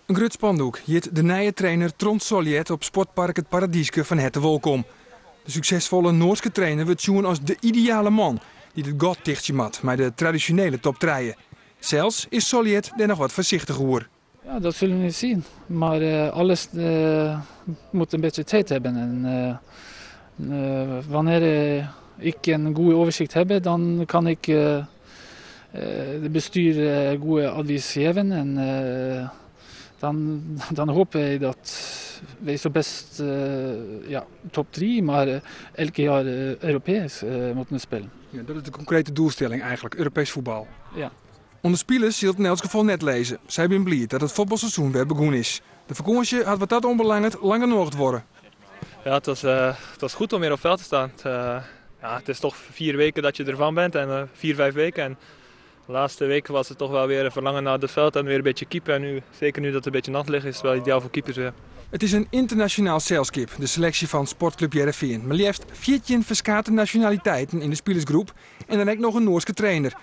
In grut spandoek hjit de nije trainer Trond Sollied op sportpark It Paradyske fan herte wolkom. De suksesfolle Noarske trainer wurdt sjoen as de ideale man dy't it gat tichtsje moat mei de tradisjonele top trije. Sels is Sollied dêr noch wat foarsichtich oer. Ja, dat zullen we zien. Maar alles moet een beetje tijd hebben. En wanneer ik een goede overzicht heb, dan kan ik de bestuur goede advies geven. En dan hoop ik dat wij zo best, ja, top 3, maar elke jaar Europees moeten spelen. Ja, dat is de konkrete doelstelling eigenlijk, Europees voetbal. Ja. Oan de spilers sil it yn elts gefal net lizze. Sy binne bliid dat it fuotbalseizoen wer begûn is. De fakânsje hat wat dat oanbelanget lang genôch duorre. Ja, het was goed om weer op veld te staan. Ja, het is toch 4 weken dat je ervan bent en 4, 5 weken. En de laatste weken was het toch wel weer een verlangen naar het veld en weer een beetje keeper. En nu, zeker nu dat het een beetje nat ligt, is het wel ideaal voor keepers weer. It is in ynternasjonaal selskip, de seleksje fan Sportklup Hearrenfean. Mar leafst 14 ferskate nasjonaliteiten yn de spilersgroep en dan ek noch in Noarske trainer.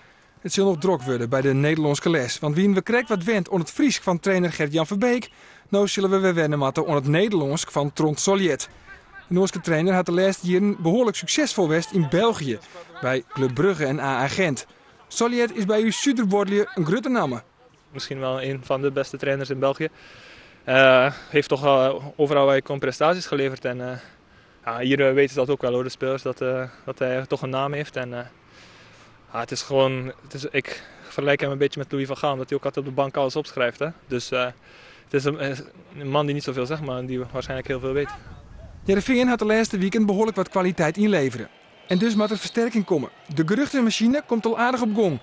It sil noch drok wurde by de Nederlânske les, want wiene we krekt wat wend oan it Frysk fan trainer Gert-Jan Verbeek, no sille we wer wenne moatte oan it Nederlânsk fan Trond Sollied. De Noarske trainer hat de lêste jierren behoarlik suksesfol west yn België, by Club Brugge en AA Gent. Sollied is by ús Suderbuorlju in grutte namme. Misschien wel een van de beste trainers in België. Heeft toch overal waar hij komt prestaties geleverd. En ja, hier weten ze dat ook wel hoor, de spelers, dat hij toch een naam heeft. En ja, het is gewoon, ik vergelijk hem een beetje met Louis van Gaal, omdat hij ook altijd op de bank alles opschrijft. Hè? Dus het is een man die niet zoveel zegt, maar die waarschijnlijk heel veel weet. Hearrenfean hat de lêste wiken behoarlik wat kwaliteit ynlevere. En dus moat der fersterking komme. De geruchtenmachine komt al aardich op gong.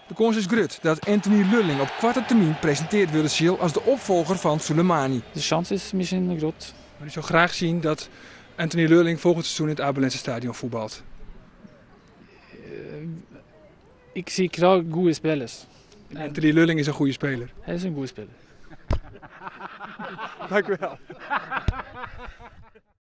De kâns is grut dat Anthony Lurling op koarte termyn presintearre wurde sil as de opfolger fan Sulejmani. De kans is misschien groot. Maar u zou graag zien dat Anthony Lurling volgend seizoen in het Abe Lenstra Stadion voetbalt. Ik zie graag goede spelers. En Anthony Lurling is een goede speler. Hij is een goede speler. Dank u wel.